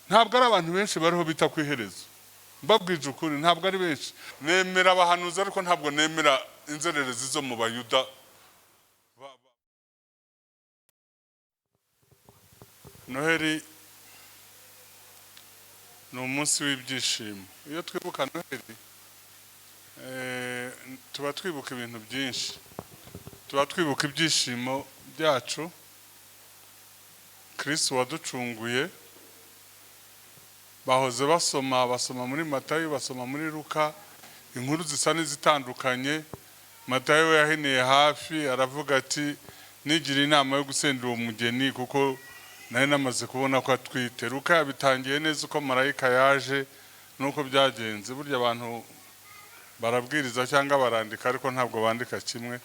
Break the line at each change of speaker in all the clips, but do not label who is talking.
Ntabwo ari abantu benshi bariho bita ku iherezo. Mbabwije ukuri, ntabwo ari benshi. Nemera abahanuzi, ariko ntabwo nemera inzererezi zo mu Bayuda. Noheli ni umunsi w'ibyishimo. Iyo twibuka Noheli, tuba twibuka ibintu byinshi, tuba twibuka ibyishimo byacu, Kristo waducunguye. Bahoze basoma, basoma muri Matayo, basoma muri Luka, inkuru zisa n'izitandukanye. Matayo we yahiniye hafi, aravuga ati: "Nigira inama yo gusenda uwo mugeni kuko nari namaze kubona ko atwite." Luka yabitangiye neza, uko marayika yaje n'uko byagenze. Burya abantu barabwiriza cyangwa barandika, ariko ntabwo bandika kimwe.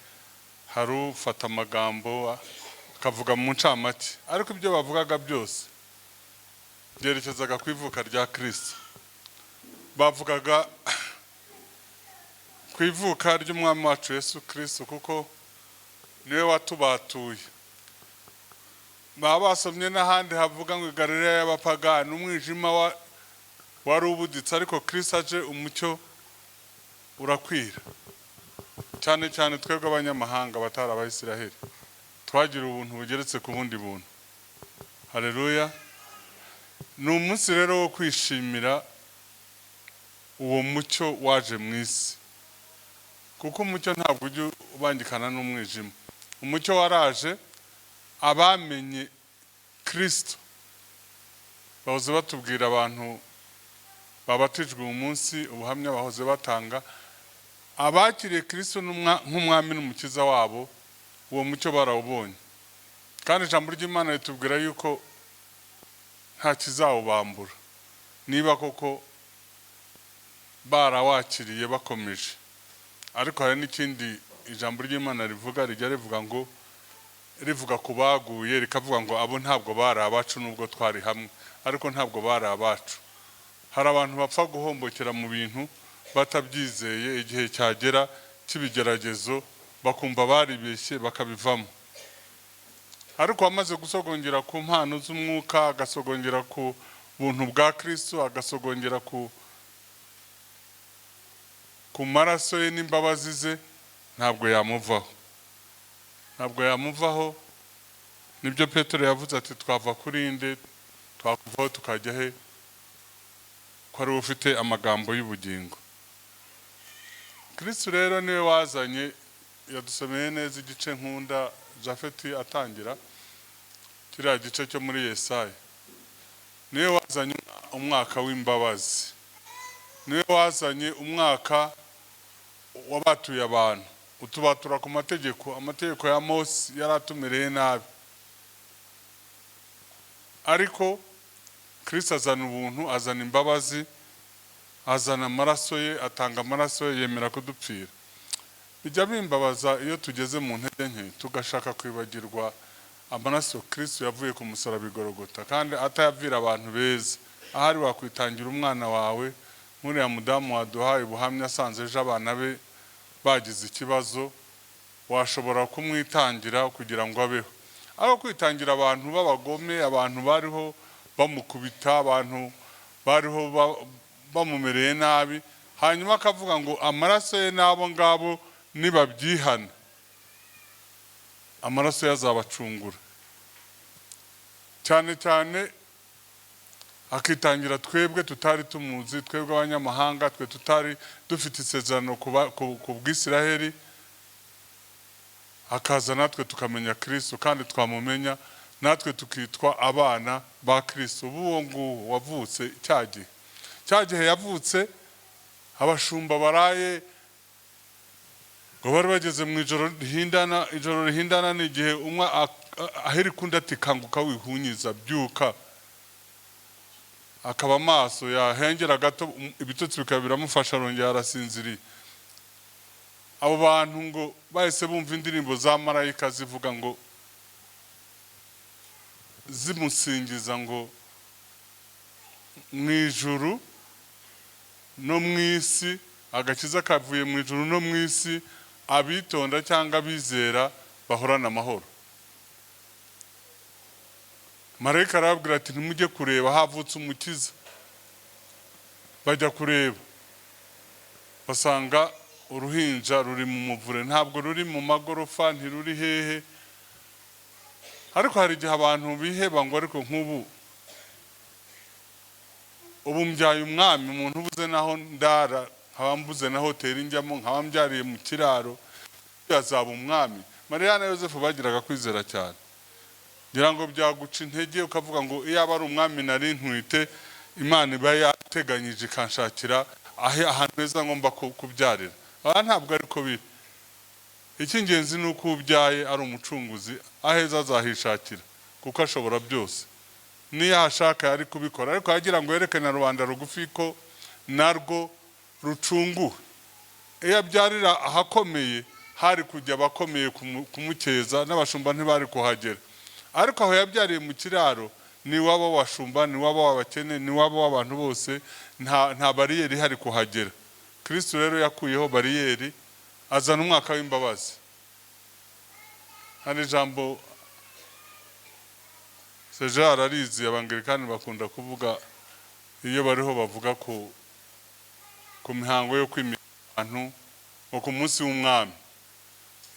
Hari ufata amagambo akavuga mu ncamake, ariko ibyo bavugaga byose byerekezaga ku ivuka rya Kristo. Bavugaga ku ivuka ry'Umwami wacu Yesu Kristo, kuko niwe watubatuye. Baba basomye n'ahandi havuga ngo i Galileya y'abapagani umwijima wari ubuditse, ariko Kristo aje umucyo urakwira. Cyane cyane twebwe abanyamahanga batari Abayisiraheli twagira ubuntu bugeretse ku bundi buntu. Haleluya! Ni umunsi rero wo kwishimira uwo mucyo waje mu isi, kuko umucyo ntabwo ujya ubangikana n'umwijima. Umucyo waraje, abamenye Kristo bahoze batubwira, abantu babatijwe uyu munsi, ubuhamya bahoze batanga, abakiriye Kristo nk'Umwami n'Umukiza wabo, uwo mucyo barawubonye. Kandi ijambo ry'Imana ritubwira yuko nta kizawubambura niba koko barawakiriye bakomeje. Ariko hari n'ikindi ijambo ry'Imana rivuga, rijya rivuga ngo, rivuga ku baguye, rikavuga ngo: "Abo ntabwo bari abacu, nubwo twari hamwe, ariko ntabwo bari abacu." Hari abantu bapfa guhombokera mu bintu batabyizeye, igihe cyagera cy'ibigeragezo bakumva baribeshye, bakabivamo. Ariko wamaze gusogongera ku mpano z'umwuka, agasogongera ku buntu bwa Kristo, agasogongera ku maraso ye n'imbabazi ze, ntabwo yamuvaho, ntabwo yamuvaho. Nibyo Petero yavuze ati: "Twava kuri nde? Twakuvaho tukajya he, ko ari we ufite amagambo y'ubugingo?" Kristo rero niwe wazanye. Yadusomeye neza igice nkunda, Jafeti atangira kiriya gice cyo muri Yesaya. Niwe wazanye umwaka w'imbabazi, niwe wazanye umwaka wabatuye abantu, utubatura ku mategeko. Amategeko ya Mose yari atumereye nabi, ariko Kristo azana ubuntu, azana imbabazi, azana amaraso ye, atanga amaraso ye, yemera kudupfira. Bijya bimbabaza iyo tugeze mu ntege nke tugashaka kwibagirwa amaraso Kristo yavuye ku musaraba i Gorogota, kandi atayavira abantu beza. Ahari wakwitangira umwana wawe, nk'uriya mudamu waduhaye ubuhamya, asanze ejo abana be bagize ikibazo, washobora kumwitangira kugira ngo abeho. Ariko kwitangira abantu b'abagome, abantu bariho bamukubita, abantu bariho bamumereye nabi, hanyuma akavuga ngo amaraso ye n'abo ngabo nibabyihana, amaraso ye azabacungura. Cyane cyane akitangira twebwe tutari tumuzi, twebwe abanyamahanga, twe tutari dufite isezerano ku bw'Isiraheli, akaza natwe tukamenya Kristo, kandi twamumenya natwe tukitwa abana ba Kristo. Ubu uwo nguwo wavutse cya gihe, cya gihe yavutse, abashumba baraye ngo bari bageze mu ijoro rihindana. Ijoro rihindana ni igihe umwe ahirika undi ati: "Kanguka, wihunyiza, byuka." Akaba amaso yahengera gato, ibitotsi bikaba biramufasha, arongera arasinziriye. Abo bantu ngo bahise bumva indirimbo za marayika zivuga ngo, zimusingiza ngo: "Mu ijuru no mu isi, agakiza kavuye mu ijuru no mu isi, abitonda cyangwa abizera bahorana amahoro." Marayika arababwira ati: "Ntimujye kureba, havutse umukiza." Bajya kureba, basanga uruhinja ruri mu muvure, ntabwo ruri mu magorofa, ntiruri hehe. Ariko hari igihe abantu biheba ngo: "Ariko nk'ubu ubu mbyaye umwami, umuntu ubuze naho ndara, nkaba mbuze na hoteli njyamo, nkaba mbyariye mu kiraro, yazaba umwami?" Mariya na Yosefu bagiraga kwizera cyane. Ngira ngo byaguca intege ukavuga ngo: "Iyaba ari umwami nari ntwite, Imana iba yateganyije ikanshakira ahantu heza ngomba kubyarira." Aha ntabwo ariko biri. Icy'ingenzi ni uko ubyaye ari umucunguzi, aheza azahishakira kuko ashobora byose. Niyo ahashaka yari kubikora, ariko yagira ngo yereke na rubanda rugufi ko narwo rucunguwe. Iyo abyarira ahakomeye, hari kujya abakomeye kumukeza, n'abashumba ntibari kuhagera. Ariko aho yabyariye mu kiraro, ni iwabo w'abashumba, ni iwabo w'abakene, ni iwabo w'abantu bose. Nta bariyeri ihari kuhagera. Kristo rero yakuyeho bariyeri, azana umwaka w'imbabazi. Hari ijambo Seja ararizi, Abangilikani bakunda kuvuga iyo bariho bavuga ku mihango yo kwimika abantu, ngo ku munsi w'umwami.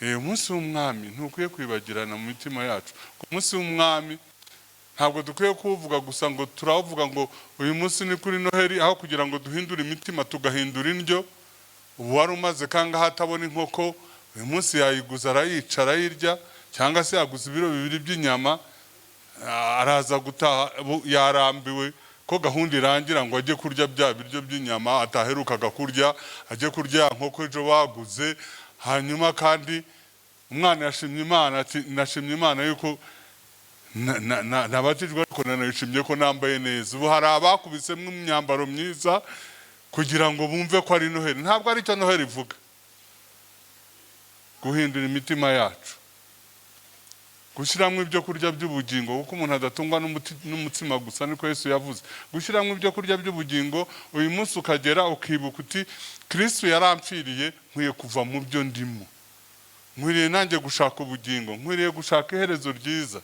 Umunsi w'umwami ntukwiye kwibagirana mu mitima yacu. Ku munsi w'umwami ntabwo dukwiye kuwuvuga gusa ngo turawuvuga ngo uyu munsi ni kuri Noheli, aho kugira ngo duhindure imitima tugahindura indyo. Ubu wari umaze kangahe atabona inkoko, uyu munsi yayiguza, arayica, arayirya, cyangwa se yaguze ibiro 2 by'inyama, araza gutaha yarambiwe ko gahunda irangira ngo ajye kurya bya biryo by'inyama ataherukaga kurya, ajye kurya ya nkoko ejo baguze. Hanyuma kandi umwana yashimye Imana ati: "Nashimye Imana yuko nabatijwe, ariko nanayishimye ko nambaye neza." Ubu hari abakubisemo imyambaro myiza kugira ngo bumve ko ari Noheli. Ntabwo ari cyo Noheli ivuga. Guhindura imitima yacu, gushyiramo ibyo kurya by'ubugingo, kuko umuntu adatungwa n'umutsima gusa, niko Yesu yavuze. Gushyiramo ibyo kurya by'ubugingo, uyu munsi ukagera ukibuka uti: "Kristo yarampfiriye, nkwiye kuva mu byo ndimo, nkwiriye nanjye gushaka ubugingo, nkwiriye gushaka iherezo ryiza."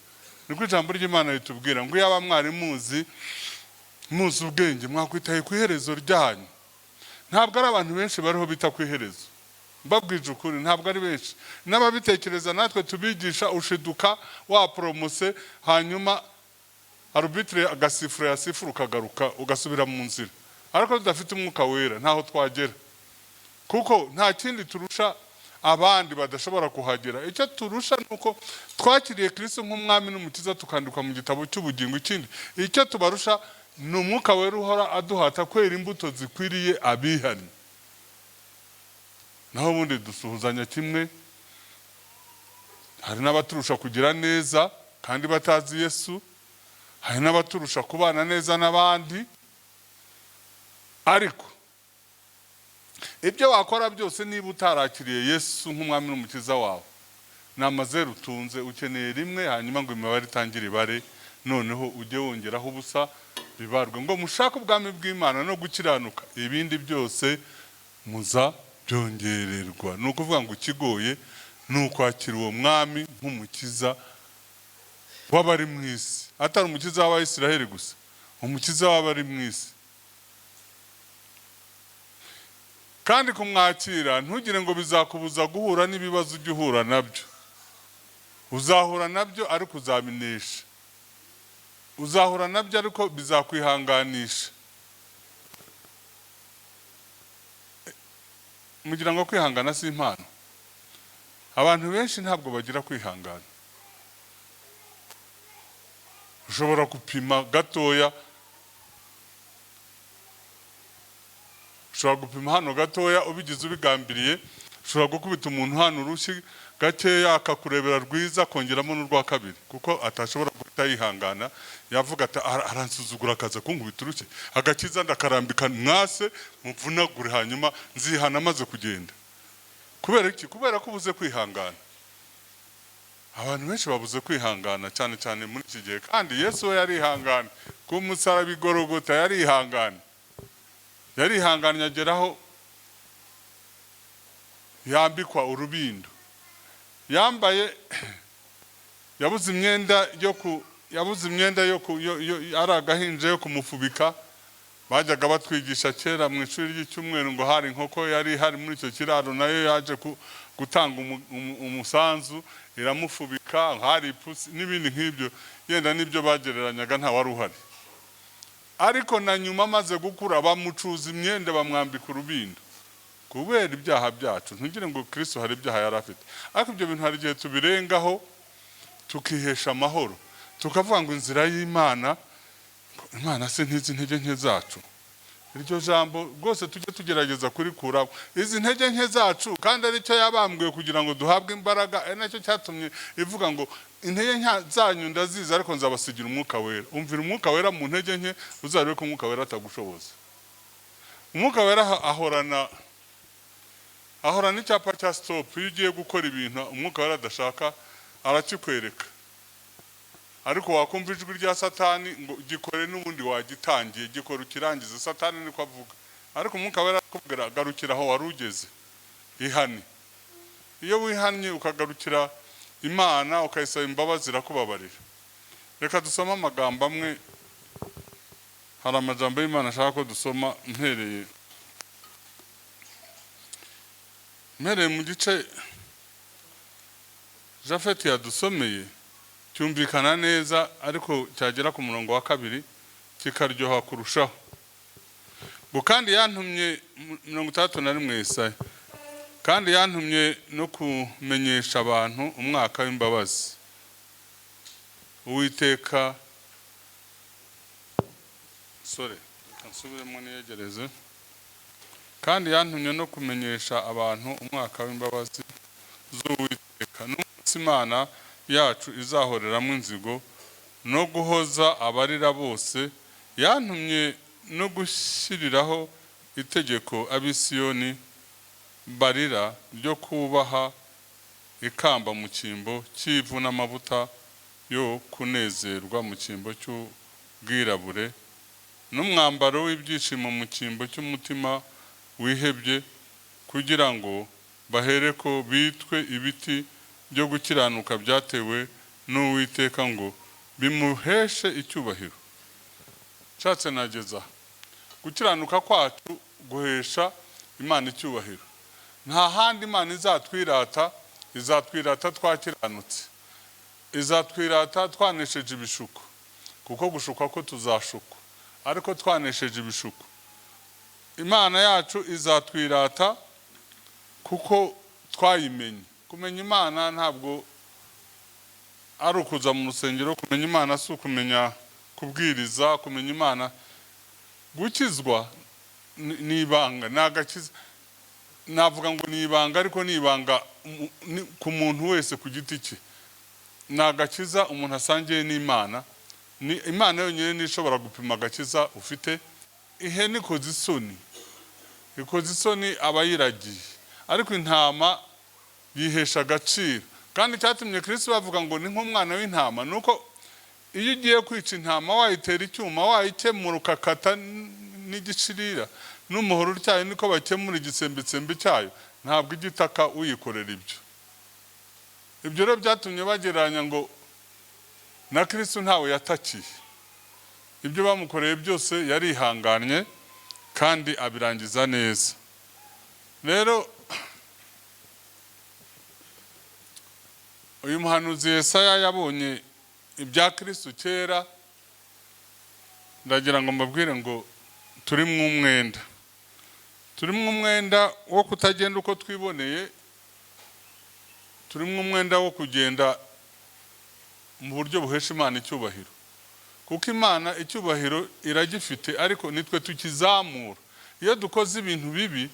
Niko ijambo ry'Imana ritubwira ngo: "Iyaba mwari muzi ubwenge, mwakwitaye ku iherezo ryanyu." Ntabwo ari abantu benshi bariho bita ku iherezo, mbabwije ukuri, ntabwo ari benshi. N'ababitekereza natwe tubigisha, ushiduka waporomose, hanyuma arbitre agasifura, yasifura ukagaruka ugasubira mu nzira. Ariko tudafite Umwuka Wera ntaho twagera, kuko nta kindi turusha abandi badashobora kuhagera. Icyo turusha ni uko twakiriye Kristo nk'umwami n'umukiza, tukandikwa mu gitabo cy'ubugingo. Ikindi icyo tubarusha ni Umwuka Wera uhora aduhata kwera imbuto zikwiriye abihannye. Naho ubundi dusuhuzanya kimwe. Hari n'abaturusha kugira neza kandi batazi Yesu, hari n'abaturusha kubana neza n'abandi. Ariko ibyo wakora byose, niba utarakiriye Yesu nk'umwami n'umukiza wawe, ni amazeru utunze. Ukeneye rimwe, hanyuma ngo imibare itangire ibare, noneho ujye wongeraho ubusa bibarwe. Ngo: "Mushake ubwami bw'Imana no gukiranuka, ibindi byose muza byongererwa." Ni ukuvuga ngo ikigoye ni ukwakira uwo mwami nk'umukiza w'abari mu isi, atari umukiza w'Abayisiraheli gusa, umukiza w'abari mu isi. Kandi kumwakira, ntugire ngo bizakubuza guhura n'ibibazo ujya uhura nabyo. Uzahura nabyo, ariko uzabinesha. Uzahura nabyo, ariko bizakwihanganisha. Mugira ngo kwihangana si impano? Abantu benshi ntabwo bagira kwihangana. Ushobora gupima gatoya, ushobora gupima hano gatoya ubigize ubigambiriye, ushobora gukubita umuntu hano urushyi gakeya, akakurebera rwiza, akongeramo n'urwa kabiri, kuko atashobora guhita yihangana. Yavuga ati: "Aransuzugura akaza kunkubita urushyi, agakiza ndakarambika mwase muvunagure, hanyuma nzihana amaze kugenda." Kubera iki? Kubera ko ubuze kwihangana. Abantu benshi babuze kwihangana, cyane cyane muri iki gihe. Kandi Yesu we yarihangana ku musaraba i Gologota, yarihangana, yarihanganye ageraho yambikwa urubindo. Yambaye, yabuze imyenda yo ku Yabuze imyenda yo ari agahinja yo kumufubika. Bajyaga batwigisha kera mu ishuri ry'icyumweru ngo hari inkoko yari ihari muri icyo kiraro, nayo yaje gutanga umusanzu iramufubika. Hari ipusi n'ibindi nk'ibyo, yenda n'ibyo bagereranyaga, nta wari uhari. Ariko na nyuma amaze gukura, bamucuza imyenda, bamwambika urubindo kubera ibyaha byacu. Ntugire ngo Kristo hari ibyaha yari afite. Ariko ibyo bintu hari igihe tubirengaho, tukihesha amahoro, tukavuga ngo inzira y'Imana, Imana se ntizi intege nke zacu? Iryo jambo rwose tujye tugerageza kurikuraho. Izi ntege nke zacu, kandi aricyo yabambwiye kugira ngo duhabwe imbaraga, ari nacyo cyatumye ivuga ngo intege nke zanyu ndazizi, ariko nzabasigira Umwuka Wera. Umvira Umwuka Wera mu ntege nke, uzarebe ko Umwuka Wera atagushoboza. Umwuka Wera ahorana icyapa cya stop. Iyo ugiye gukora ibintu Umwuka Wera adashaka, arakikwereka. Ariko wakumva ijwi rya Satani ngo gikore n'ubundi wagitangiye, gikora ukirangize, Satani niko avuga. Ariko Umwuka Wera arakubwira: garukira aho wari ugeze, ihane. Iyo wihannye, ukagarukira Imana, ukayisaba imbabazi, irakubabarira. Reka dusome amagambo amwe. Hari amajambo y'Imana ashaka ko dusoma. Mpereye mu gice Jafeti yadusomeye, cyumvikana neza, ariko cyagera ku murongo wa 2 kikaryoha kurushaho. Ngo kandi yantumye, 61 Yesaya, kandi yantumye no kumenyesha abantu umwaka w'imbabazi Uwiteka. Sore, reka nsubiremo niyegereze. Kandi yantumye no kumenyesha abantu umwaka w'imbabazi z'Uwiteka, n'umunsi Imana yacu izahoreramo inzigo, no guhoza abarira bose. Yantumye no gushyiriraho itegeko ab'Isiyoni barira, ryo kubaha ikamba mu cyimbo cy'ivu, n'amavuta yo kunezerwa mu cyimbo cy'ubwirabure, n'umwambaro w'ibyishimo mu cyimbo cy'umutima wihebye, kugira ngo bahereko bitwe ibiti byo gukiranuka byatewe n'Uwiteka, ngo bimuheshe icyubahiro. Nshatse nageza gukiranuka kwacu guhesha Imana icyubahiro. Nta handi Imana izatwirata. Izatwirata twakiranutse, izatwirata twanesheje ibishuko, kuko gushukwa ko tuzashukwa, ariko twanesheje ibishuko. Imana yacu izatwirata kuko twayimenye. Kumenya Imana ntabwo ari ukuza mu rusengero. Kumenya Imana si ukumenya kubwiriza. Kumenya Imana, gukizwa ni ibanga, ni agakiza. Navuga ngo ni ibanga, ariko ni ibanga ku muntu wese ku giti cye. Ni agakiza umuntu asangiye n'Imana. Ni Imana yonyine niyo ishobora gupima agakiza ufite. Ihene ikoza isoni, ikoza isoni abayiragiye, ariko intama yihesha agaciro. Kandi icyatumye Kristo bavuga ngo ni nk'umwana w'intama, ni uko iyo ugiye kwica intama, wayitera icyuma, wayikemura, ukakata n'igishirira n'umuhoro utyaye, niko bakemura igitsembetsembe cyayo, ntabwo ijya itaka uyikorera ibyo. Ibyo rero byatumye bagereranya ngo na Kristo ntawe yatakiye. Ibyo bamukoreye byose yarihanganye kandi abirangiza neza. Rero uyu muhanuzi Yesaya yabonye ibya Kristo kera. Ndagira ngo mbabwire ngo turimo umwenda, turimo umwenda wo kutagenda uko twiboneye, turimo umwenda wo kugenda mu buryo buhesha Imana icyubahiro, kuko Imana icyubahiro iragifite, ariko nitwe tukizamura iyo dukoze ibintu bibi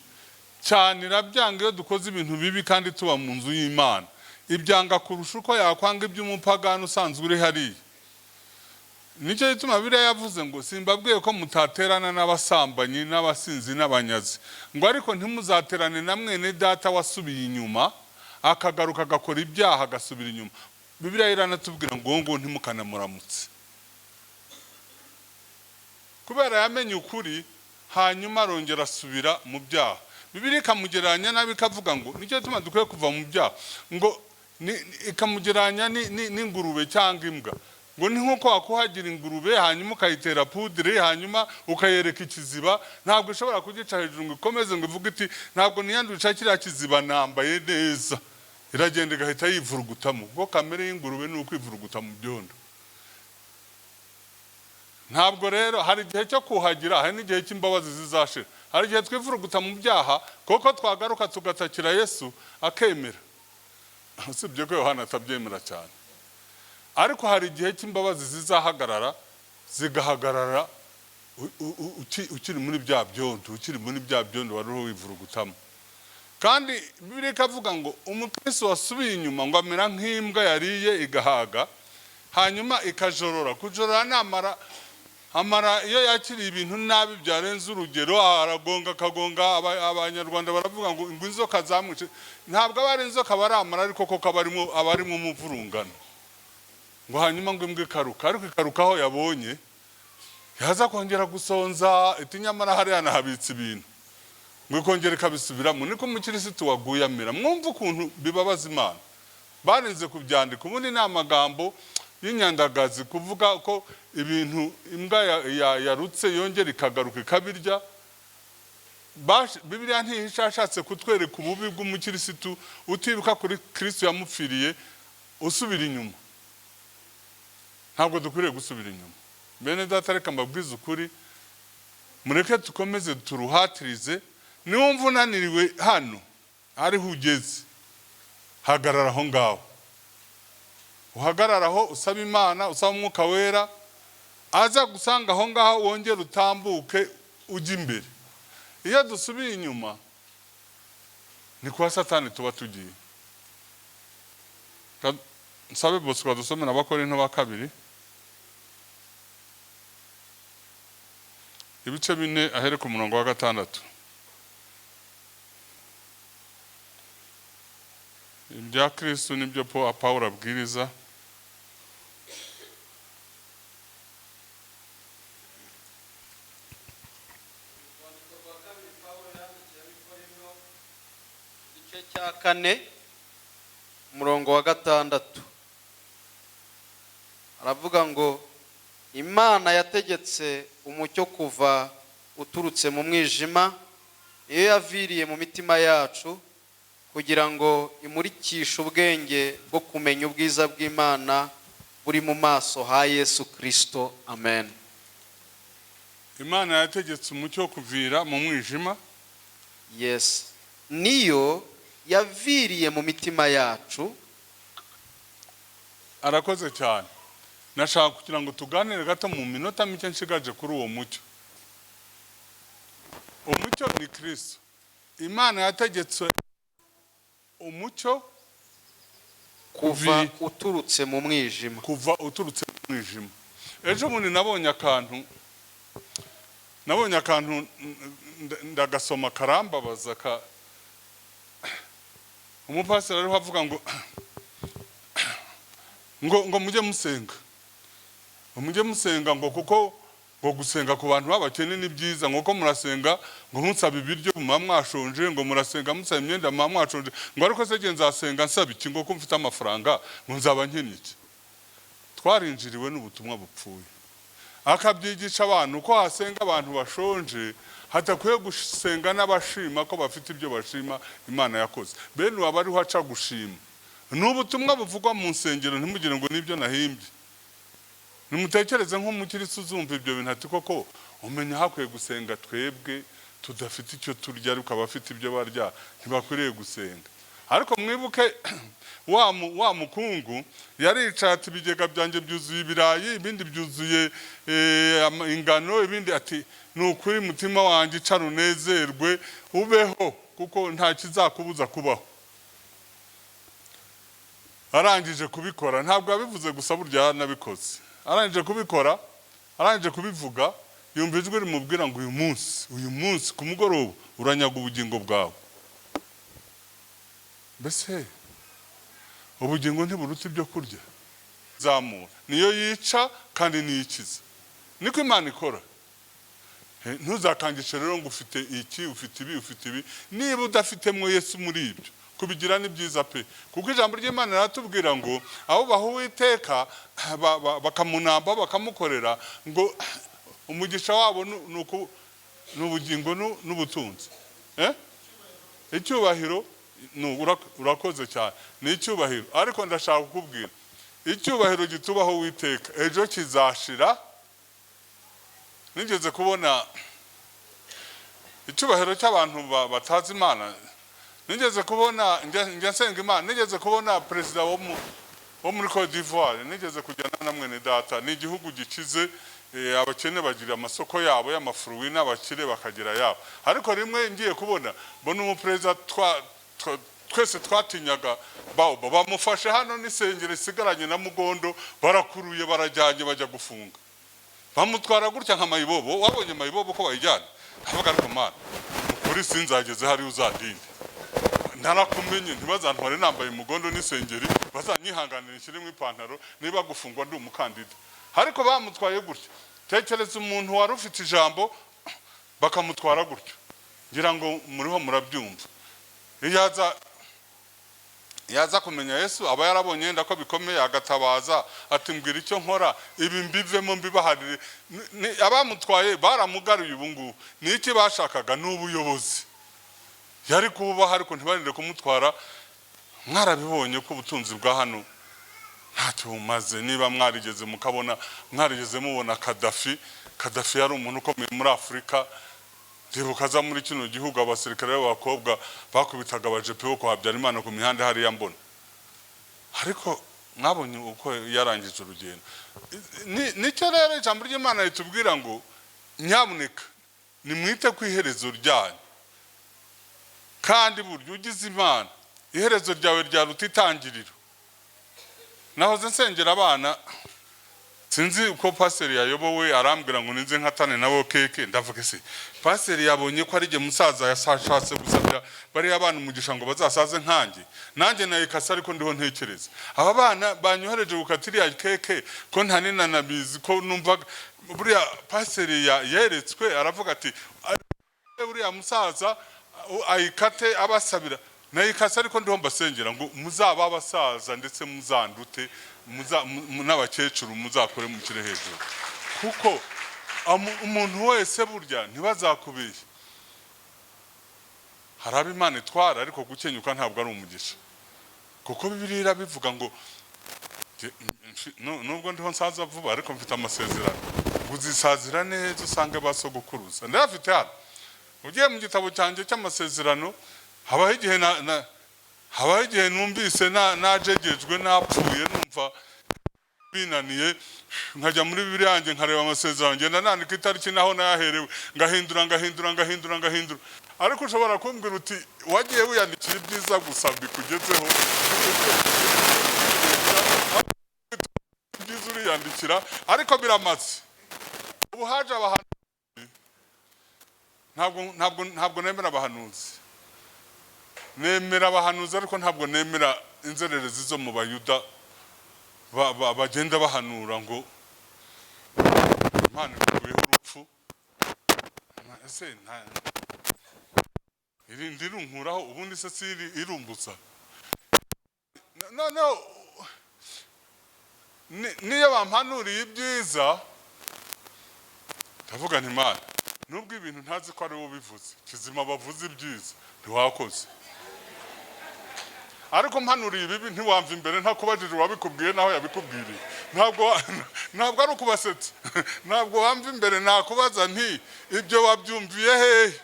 cyane. Irabyanga iyo dukoze ibintu bibi kandi tuba mu nzu y'Imana. Ibyanga kurusha uko yakwanga iby'umupagani usanzwe uri hariya. Nicyo gituma Bibiliya yavuze ngo simbabwiye ko mutaterana n'abasambanyi n'abasinzi n'abanyazi, ngo ariko ntimuzaterane na mwene data wasubiye inyuma, akagaruka agakora ibyaha agasubira inyuma. Bibiliya iranatubwira ngo uwo nguwo ntimukanamuramutse, kubera yamenye ukuri hanyuma arongera asubira mu byaha. Bibiliya ikamugereranya nabi, ikavuga ngo nicyo gituma dukwiye kuva mu byaha, ngo ikamugereranya n'ingurube cyangwa imbwa, ngo Ngo ni nk'uko wakuhagira ingurube, hanyuma ukayitera poudre, hanyuma ukayereka ikiziba. Ntabwo ishobora kugica hejuru ngo ikomeze ngo ivuge iti: "Ntabwo niyandurisha kiriya kiziba, nambaye neza." Iragenda igahita yivurugutamo, kuko kamere y'ingurube ni ukwivuruguta mu byondo. Ntabwo rero hari igihe cyo kuhagira, hari n'igihe cy'imbabazi zizashira. Hari igihe twivuruguta mu byaha, kuko twagaruka tugatakira Yesu akemera, usibye ko Yohana atabyemera cyane. Ariko hari igihe cy'imbabazi zizahagarara, zigahagarara ukiri muri bya byondo, ukiri muri bya byondo wari uriho wivurugutamo. Kandi Bibiliya ikavuga ngo umukristo wasubiye inyuma ngo amera nk'imbwa yariye igahaga, hanyuma ikajorora. Kujorora ni amara. Amara iyo yakiriye ibintu nabi byarenze urugero, aragonga, akagonga. Abanyarwanda baravuga ngo inzoka zamwice. Ntabwo aba ari inzoka, aba ari amara, ariko koko aba arimo umuvurungano. Ngo hanyuma ngo imbwa ikaruka, ariko ikaruka aho yabonye, yaza kongera gusonza iti: "Nyamara hariya nahabitse ibintu." Ngo ikongera ikabisubiramo. Niko umukirisitu waguye amera. Mwumva ukuntu bibabaza Imana. Barinze kubyandika. Ubundi ni amagambo y'inyandagazi kuvuga ko ibintu imbwa yarutse yongera ikagaruka ikabirya. Bibiliya ntihisha, yashatse kutwereka ububi bw'umukirisitu utibuka kuri Kristo yamupfiriye, usubira inyuma. Ntabwo dukwiriye gusubira inyuma, bene data. Reka mbabwize ukuri, mureke dukomeze turuhatirize. Niwumva unaniriwe hano ariho ugeze, hagarara aho ngaho, uhagarara aho, usaba Imana, usaba Umwuka Wera aza gusanga aho ngaho, wongere utambuke ujya imbere. Iyo dusubiye inyuma ni kwa Satani tuba tugiye. Nsabe Bosco dusomera Abakorinto ba kabiri ibice 4, ahere ku murongo wa 6. Ibya Kristo nibyo Pawulo abwiriza.
Urwandiko rwa kabiri Pawulo yandikiye Abikorinto, igice cya 4, umurongo wa 6, aravuga ngo: "Imana yategetse umucyo kuva uturutse mu mwijima, niyo yaviriye mu mitima yacu kugira ngo imurikishe ubwenge bwo kumenya ubwiza bw'Imana buri mu maso ha Yesu Kristo." Amen.
Imana yategetse umucyo wo kuvira mu mwijima.
Yes, niyo yaviriye mu mitima yacu.
Arakoze cyane. Nashaka kugira ngo tuganire gato mu minota mike nshigaje kuri uwo mucyo. Umucyo ni Kristo. Imana yategetse umucyo
kuva uturutse mu mwijima.
Kuva uturutse mu mwijima. Ejo bundi nabonye akantu ndagasoma karambabaza. Ka umupasiteri ariho avuga ngo mujye musenga, ngo mujye musenga, ngo kuko ngo gusenga ku bantu b'abakene ni byiza, ngo ko murasenga ngo musaba ibiryo muba mwashonje, ngo murasenga musaba imyenda muba mwashonje, ngo ariko se jye nzasenga nsaba iki, ngo ko mfite amafaranga, ngo nzaba nkennye iki? Twarinjiriwe n'ubutumwa bupfuye. Akabyigisha abantu ko hasenga abantu bashonje, hadakwiye gusenga n'abashima ko bafite ibyo bashima Imana yakoze. Bene ubu ariho aca gushima. Ni ubutumwa buvugwa mu nsengero, ntimugire ngo nibyo nahimbye. Nimutekereze nk'umukirisitu uzumva ibyo bintu ati: "Koko umenya hakwiye gusenga twebwe tudafite icyo turya, ariko abafite ibyo barya ntibakwiriye gusenga." Ariko mwibuke wa mukungu yaricaye ati: "Ibigega byanjye byuzuye ibirayi, ibindi byuzuye ingano," ibindi ati: "Ni ukuri mutima wanjye, icara unezerwe ubeho, kuko nta kizakubuza kubaho." Arangije kubikora, ntabwo yabivuze gusa, burya yaranabikoze. Arangije kubikora, arangije kubivuga, yumva ijwi rimubwira ngo: "Uyu munsi, uyu munsi ku mugoroba uranyaga ubugingo bwawe." Mbese ubugingo ntiburuta ibyo kurya? Zamura niyo yica kandi niyo ikiza, niko Imana ikora. Ntuzakangishe rero ngo ufite iki, ufite ibi, ufite ibi, niba udafitemo Yesu muri ibyo. Kubigira ni byiza pe, kuko ijambo ry'Imana riratubwira ngo abo baha Uwiteka bakamunamba, bakamukorera, ngo umugisha wabo ni ubugingo n'ubutunzi. Eh? Icyubahiro urakoze cyane, ni icyubahiro. Ariko ndashaka kukubwira, icyubahiro gitubaho Uwiteka ejo kizashira. Nigeze kubona icyubahiro cy'abantu batazi Imana. Nigeze kubona, njya nsenga Imana, nigeze kubona perezida wo muri Cote d'Ivoire. Nigeze kujyana na mwene data. Ni igihugu gikize, abakene bagira amasoko yabo y'amafruits n'abakire bakagira yabo. Ariko rimwe ngiye kubona, mbona umuperezida twese twatinyaga Gbagbo bamufashe hano n'isengero isigaranye na mugondo, barakuruye, barajyanye, bajya gufunga, bamutwara gutya nka mayibobo. Wabonye mayibobo ko bayijyana? Avuga, ariko Mana, ukuri sinzageze hariya, uzandinde, narakumenye, ntibazantware nambaye umugondo n'isengeri, bazanyihanganira nshyiremo ipantaro niba gufungwa ndi umukandida. Ariko bamutwaye gutya. Tekereza umuntu wari ufite ijambo bakamutwara gutyo. Ngira ngo muriho murabyumva. Iyo aza yaza kumenya Yesu, aba yarabonye yenda ko bikomeye, agatabaza ati: "Mbwira icyo nkora, ibi mbivemo, mbibaharire." Abamutwaye baramugaruye. Ubu ngubu ni iki bashakaga? Ni ubuyobozi yari kububaha, ariko ntibarinde kumutwara. Mwarabibonye ko ubutunzi bwa hano ntacyo bumaze. Niba mwarigeze mukabona, mwarigeze mubona Kadafi. Kadafi yari umuntu ukomeye muri Afurika. Ndibuka aza muri kino gihugu, abasirikare b'abakobwa bakubitaga abajepe bo kwa Habyarimana ku mihanda hariya mbona. Ariko mwabonye uko yarangije urugendo. Nicyo rero ijambo ry'Imana ritubwira ngo nyabuneka nimwite ku iherezo ryanyu. Kandi burya ugize Imana, iherezo ryawe ryaruta itangiriro. Nahoze nsengera abana, sinzi uko pasiteri yayobowe, arambwira ngo ninze nkatane nabo keke. Ndavuga, ese pasiteri yabonye ko ari jye musaza yashatse gusabira bariya bana umugisha ngo bazasaze nkanjye? Nanjye nayikase, ariko ndiho ntekereza, aba bana banyohereje gukata iriya keke ko nta nanabizi, ko numvaga buriya pasiteri yeretswe, aravuga ati: "Buriya musaza ayikate abasabira." Nayikase, ariko ndiho mbasengera ngo muzaba abasaza, ndetse muzandute, n'abakecuru muzakore mukire hejuru, kuko umuntu wese burya ntibazakubeshye, hari abo Imana itwara. Ariko gukenyuka ntabwo ari umugisha, kuko Bibiliya irabivuga ngo nubwo ndiho nsaza vuba, ariko mfite amasezerano ngo uzisazira neza usange ba sogokuruza. Ndayafite hano. Ugiye mu gitabo cyanjye cy'amasezerano, habaho igihe habaho igihe numvise najegejwe, napfuye, numva binaniye, nkajya muri Bibiliya yanjye nkareba amasezerano, ngenda nandika itariki naho nayaherewe, ngahindura, ngahindura, ngahindura, ngahindura. Ariko ushobora kumbwira uti: "Wagiye wiyandikira ibyiza gusa bikugezeho, ibyiza uriyandikira, ariko biramaze." Ubu haje abahanuzi. Ntabwo nemera abahanuzi. Nemera abahanuzi, ariko ntabwo nemera inzererezi zo mu Bayuda bagenda bahanura ngo Imana ikuyeho urupfu. Ese irindi irunkuraho ubundi se si irumbutsa? Noneho niyo bampanuriye ibyiza, ndavuga nti: "Imana, nubwo ibintu ntazi ko ari wowe ubivuze, kizima bavuze ibyiza ntiwakoze." Ariko mpanuriye ibibi, ntiwamva imbere ntakubajije uwabikubwiye naho yabikubwiriye. Ntabwo ari ukubasetsa, ntabwo wamva imbere nakubaza nti: "Ibyo wabyumviye hehe?"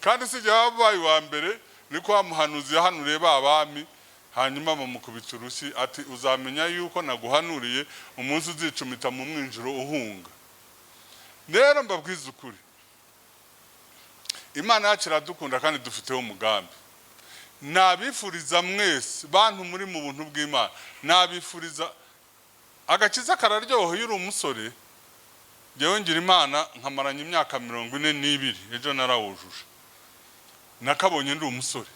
Kandi si jye wabaye uwa mbere, niko wa muhanuzi yahanuriye ba bami, hanyuma bamukubita urushyi, ati: "Uzamenya yuko naguhanuriye umunsi uzicumita mu mwinjiro uhunga." Rero mbabwiza ukuri, Imana yacu iradukunda kandi dufiteho umugambi. Nabifuriza mwese bantu muri mu buntu bw'Imana, nabifuriza agakiza. Kararyoha iyo uri umusore. Njyewe ngira Imana nkamaranye imyaka 42, ejo narawujuje. Nakabonye ndi umusore,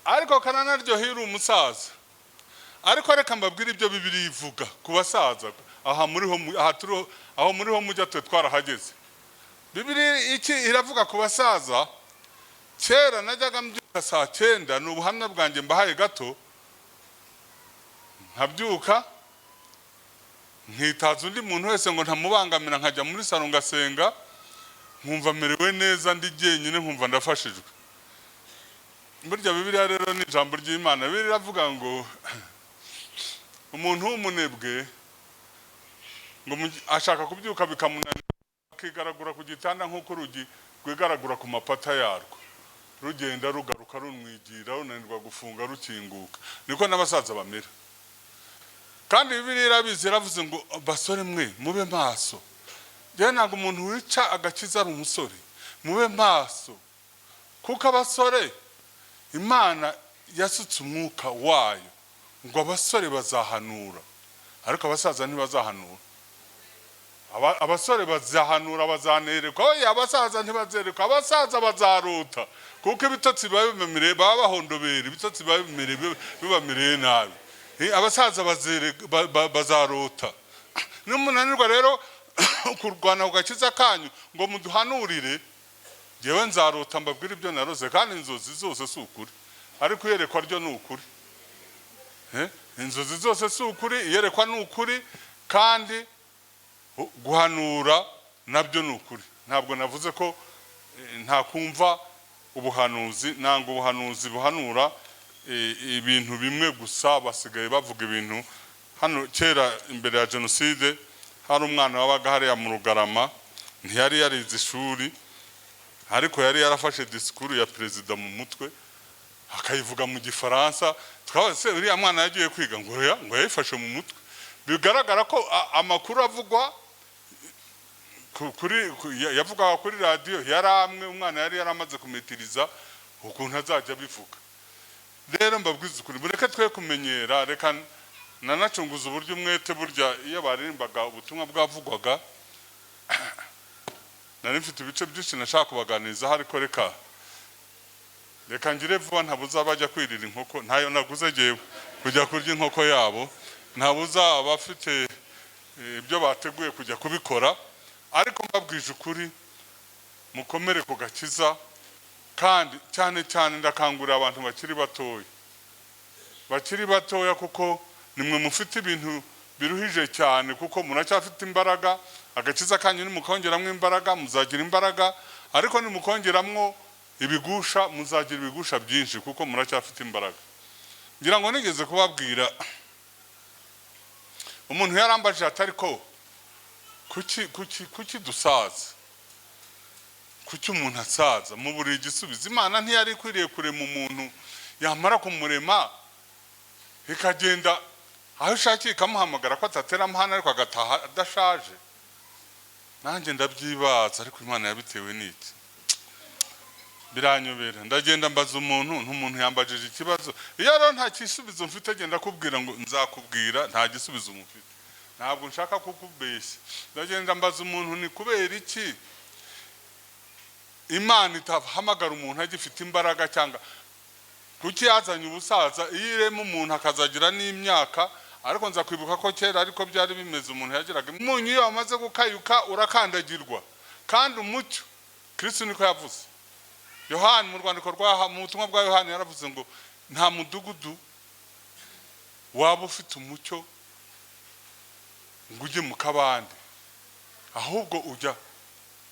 ariko karanaryoha iyo uri umusaza. Ariko reka mbabwire ibyo Bibiliya ivuga ku basaza. Aha muriho aha turiho, aho muriho mujya twe twarahageze. Bibiliya iki iravuga ku basaza? Kera najyaga mbyumva. Saa 9, ni ubuhamya bwanjye mbahaye gato. Nkabyuka, nkitaza undi muntu wese ngo ntamubangamira, nkajya muri salon ngasenga, nkumva merewe neza ndi jyenyine, nkumva ndafashijwe. Burya Bibiliya rero ni ijambo ry'Imana. Bibiliya iravuga ngo umuntu w'umunebwe ngo ashaka kubyuka bikamunanira, akigaragura ku gitanda nk'uko urugi rwigaragura ku mapata yarwo, rugenda rugaruka, runwigira, runanirwa gufunga rukinguka. Niko n'abasaza bamera. Kandi Bibiliya irabizi, iravuze ngo: "Basore mwe, mube maso." Rero ntabwo umuntu wica agakiza ari umusore. Mube maso, kuko abasore Imana yasutse umwuka wayo, ngo abasore bazahanura, ariko abasaza ntibazahanura. Abasore bazahanura, bazanerekwa. Oya, abasaza ntibazerekwa. Abasaza bazarota, kuko ibitotsi biba bibamereye, baba bahondobera, ibitotsi biba bibamereye nabi. Abasaza bazarota. Nimunanirwa rero kurwana ku gakiza kanyu ngo muduhanurire, njyewe nzarota mbabwire ibyo naroze. Kandi inzozi zose si ukuri, ariko iyerekwa ryo ni ukuri. Inzozi zose si ukuri, iyerekwa ni ukuri, kandi guhanura nabyo ni ukuri. Ntabwo navuze ko ntakumva ubuhanuzi. Nanga ubuhanuzi buhanura ibintu bimwe gusa. Basigaye bavuga ibintu hano. Kera imbere ya jenoside hari umwana wabaga hariya mu Rugarama, ntiyari yarize ishuri, ariko yari yarafashe disikuru ya perezida mu mutwe, akayivuga mu Gifaransa. Twabaze se uriya mwana yagiye kwiga? Ngo oya, ngo yayifashe mu mutwe. Bigaragara ko amakuru avugwa yavugaga kuri radiyo yari amwe umwana yari yaramaze kumetiriza ukuntu azajya abivuga. Rero mbabwiza ukuri, mureke twe kumenyera. Reka nanacunguza uburyo umwete. Burya iyo baririmbaga, ubutumwa bwavugwaga, nari mfite ibice byinshi nashaka kubaganirizaho, ariko reka ngire vuba, ntabuza bajya kwirira inkoko. Ntayo naguze jyewe kujya kurya inkoko yabo, ntabuza abafite ibyo bateguye kujya kubikora. Ariko mbabwije ukuri, mukomere ku gakiza. Kandi cyane cyane ndakangurira abantu bakiri batoya, bakiri batoya, kuko nimwe mufite ibintu biruhije cyane, kuko muracyafite imbaraga. Agakiza kanyu nimukongeramo imbaraga muzagira imbaraga, ariko nimukongeramo ibigusha muzagira ibigusha byinshi, kuko muracyafite imbaraga. Ngira ngo nigeze kubabwira, umuntu yarambajije ati: "Ariko kuki dusaza? Kuki umuntu asaza?" Mu buri igisubizo, Imana ntiyari ikwiriye kurema umuntu, yamara kumurema ikagenda aho ishakiye, ikamuhamagara ko atatera amahane, ariko agataha adashaje? Nanjye ndabyibaza, ariko Imana yabitewe n'iki? Biranyobera. Ndagenda mbaza umuntu, ntumuntu yambajije ikibazo. Iyo rero nta gisubizo mfite, genda kubwira ngo nzakubwira, nta gisubizo mufite, ntabwo nshaka kukubeshya. Ndagenda mbaza umuntu: "Ni kubera iki Imana itahamagara umuntu agifite imbaraga, cyangwa kuki yazanye ubusaza iyo irema umuntu akazagira n'imyaka?" Ariko nza kwibuka ko kera ariko byari bimeze, umuntu yagiraga umunyu, iyo wamaze gukayuka urakandagirwa. Kandi umucyo, Kristo niko yavuze, Yohani mu rwandiko rwa mu butumwa bwa Yohani yaravuze ngo nta mudugudu waba ufite umucyo ngo ujye mu kabande, ahubwo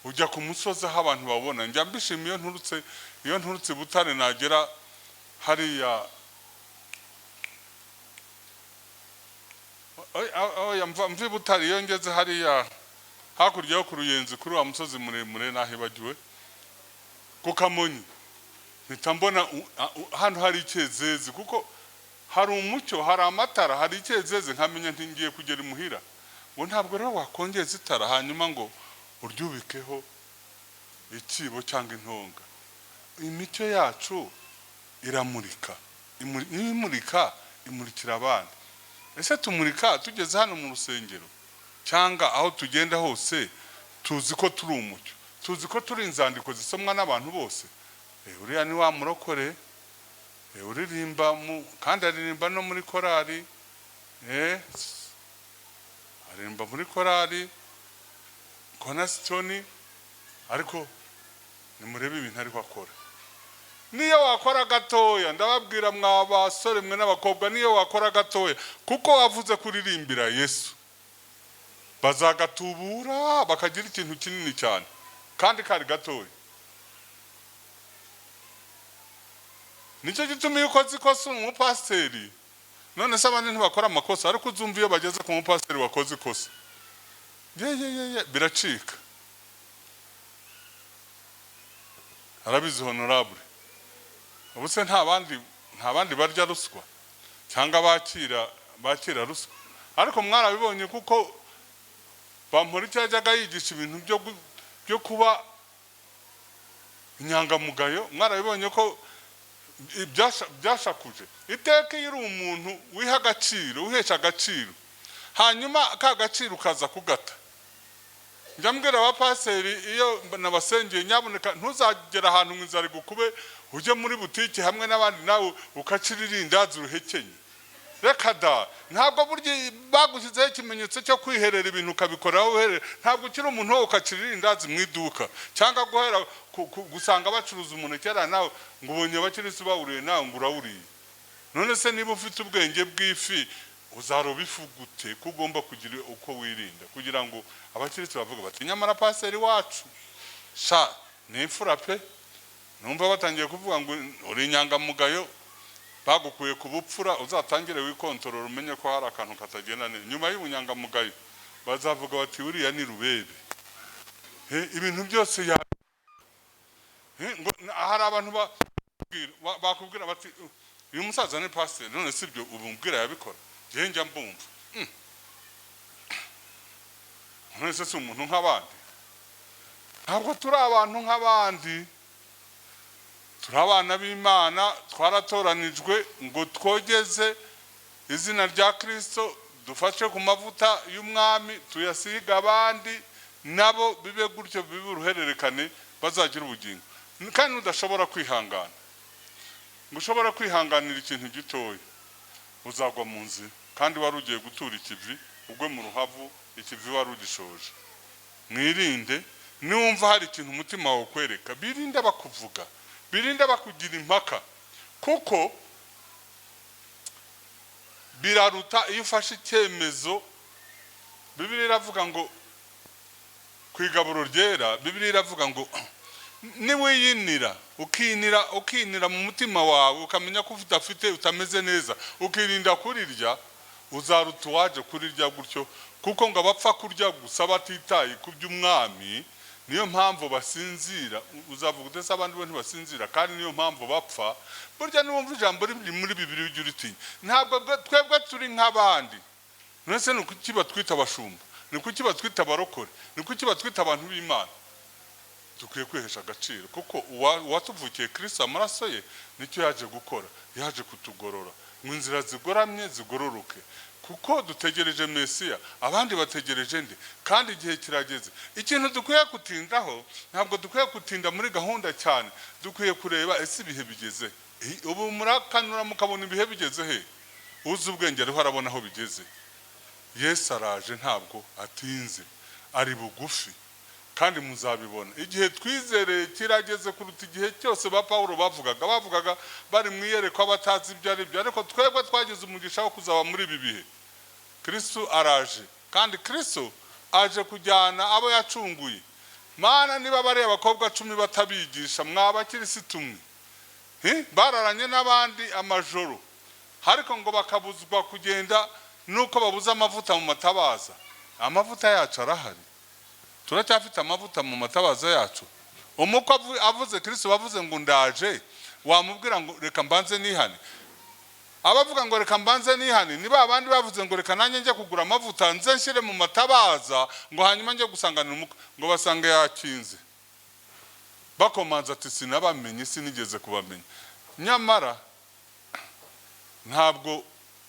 ujya ku musozi aho abantu babona. Njya mbishima iyo nturutse i Butare, nagera hariya. Oya, mva i Butare, iyo ngeze hariya hakurya yo ku Ruyenzi, kuri wa musozi muremure nahibagiwe, ku Kamonyi, mpita mbona hano hari icyezezi, kuko hari umucyo, hari amatara, hari icyezezi, nkamenya nti ngiye kugera imuhira. Ngo ntabwo rero wakongeza itara hanyuma ngo uryubikeho ikibo cyangwa intonga. Imicyo yacu iramurika. Niba imurika, imurikira abandi. Ese tumurika tugeze hano mu rusengero, cyangwa aho tugenda hose tuzi ko turi umucyo, tuzi ko turi inzandiko zisomwa n'abantu bose? Uriya ni wa murokore uririmba kandi aririmba no muri korali, aririmba muri korali Cornerstone, ariko nimurebe ibintu ariko akora. Niyo wakora gatoya, ndababwira mwa basore mwe n'abakobwa, niyo wakora gatoya kuko wavuze kuririmbira Yesu, bazagatubura bakagira ikintu kinini cyane kandi kari gatoya. Nicyo gituma iyo ukoze ikosa umupasiteri, none se abandi ntibakora amakosa, ariko uzumva iyo bageze ku mupasiteri wakoze ikosa, ye ye ye ye, biracika. Arabizi honorable. Ubu se nta bandi barya ruswa cyangwa bakira ruswa? Ariko mwarabibonye kuko Bamporiki yajyaga yigisha ibintu byo kuba inyangamugayo. Mwarabibonye ko byashakuje iteka. Iyo uri umuntu wiha agaciro, wihesha agaciro, hanyuma ka gaciro ukaza kugata. Njya mbwira abapaseri iyo nabasengeye, nyaboneka ntuzagera ahantu ngo inzara igukube ujye muri butike hamwe n'abandi nawe ukacira irindazi uruhekenye. Reka da, ntabwo burya bagushyizeho ikimenyetso cyo kwiherera ibintu ukabikora uherera. Ntabwo ukiri umuntu wowe ukacira irindazi mu iduka, cyangwa guhera gusanga bacuruza umuneke hariya nawe ngo ubonye abakirisitu bawuriye nawe ngo urawuriye. None se niba ufite ubwenge bw'ifi uzaroba ifu gute? Ko ugomba kugira uko wirinda kugira ngo abakirisitu bavuge bati nyamara paseri wacu sha ni imfura pe. Numva batangiye kuvuga ngo uri inyangamugayo, bagukuye ku bupfura, uzatangire wikontorora umenye ko hari akantu katagenda neza. Nyuma y'ubunyangamugayo bazavuga bati uriya ni rubebe. Ibintu byose ya ngo hari abantu bakubwira bati uyu musaza ni pasiteri, none si ibyo ubumbwira yabikora? Njye njya mbumva. None se si umuntu nk'abandi? Ntabwo turi abantu nk'abandi, turi abana b'Imana, twaratoranijwe ngo twogeze izina rya Kristo, dufashe ku mavuta y'umwami tuyasiga abandi nabo bibe gutyo, bibe uruhererekane, bazagira ubugingo. Kandi udashobora kwihangana, ngo ushobora kwihanganira ikintu gitoya, uzagwa mu nzira. Kandi wari ugiye gutura ikivi, ugwe mu ruhavu, ikivi wari ugishoje. Mwirinde, niwumva hari ikintu umutima wawe ukwereka, birinde bakuvuga, birinde bakugira impaka, kuko biraruta iyo ufashe icyemezo. Bibiliya iravuga ngo ku igaburo ryera, Bibiliya iravuga ngo niwiyinira, ukinira mu mutima wawe, ukamenya ko udafite, utameze neza, ukirinda kurirya, uzaruta uwaje kurirya gutyo. Kuko ngo abapfa kurya gusa batitaye ku by'umwami, niyo mpamvu basinzira. Uzavuga ute se abandi bo ntibasinzira kandi niyo mpamvu bapfa? Burya niwumva ijambo riri muri Bibiliya ujye uritinya. Ntabwo twebwe turi nk'abandi. None se ni kuki batwita abashumba? Ni kuki batwita abarokore? Ni kuki batwita abantu b'Imana? Dukwiye kwihesha agaciro, kuko uwatuvukiye Kristo, amaraso ye nicyo yaje gukora, yaje kutugorora ngo inzira zigoramye zigororoke, kuko dutegereje Mesiya, abandi bategereje nde? Kandi igihe kirageze. Ikintu dukwiye gutindaho, ntabwo dukwiye gutinda muri gahunda cyane, dukwiye kureba ese ibihe bigeze. Ubu murakanura mukabona ibihe bigeze he? Uzi ubwenge ariho arabona aho bigeze. Yesu araje, ntabwo atinze, ari bugufi, kandi muzabibona. Igihe twizereye kirageze kuruta igihe cyose ba Pawulo bavugaga bari mu iyerekwa batazi ibyo ari byo, ariko twebwe twagize umugisha wo kuzaba muri ibi bihe. Kristo araje, kandi Kristo aje kujyana abo yacunguye. Mana, niba bariya abakobwa 10 batabigisha, mwaba kirisitu mwe, bararanye n'abandi amajoro, ariko ngo bakabuzwa kugenda nuko babuze amavuta mu matabaza. Amavuta yacu arahari, turacyafite amavuta mu matabaza yacu. Umukwe avuze Kristo bavuze ngo ndaje, wamubwira ngo reka mbanze nihane? Abavuga ngo reka mbanze nihane ni ba bandi bavuze ngo reka nanjye njye kugura amavuta nze nshyire mu matabaza, ngo hanyuma njye gusanganira umukwe, ngo basange yakinze. Bakomanza ati sinabamenye, sinigeze kubamenya. Nyamara ntabwo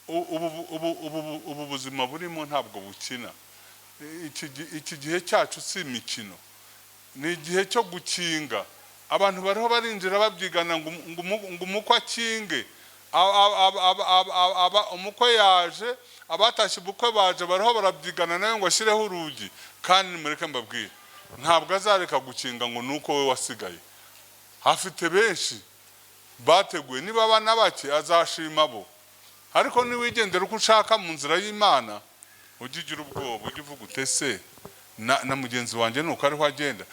ubu buzima burimo ntabwo bukina. Iki gihe cyacu si imikino, ni igihe cyo gukinga. Abantu bariho barinjira babyigana ngo umukwe akinge. Umukwe yaje, abatashye ubukwe baje, bariho barabyigana nawe ngo ashyireho urugi. Kandi nimureke mbabwire, ntabwo azareka gukinga ngo nuko we wasigaye. Afite benshi. Bateguye niba abana bake, azashima bo. Ariko niwigendera uko ushaka mu nzira y'Imana, ujye ugira ubwoba, ujye uvuga utese na mugenzi wanjye nuko ariho agenda.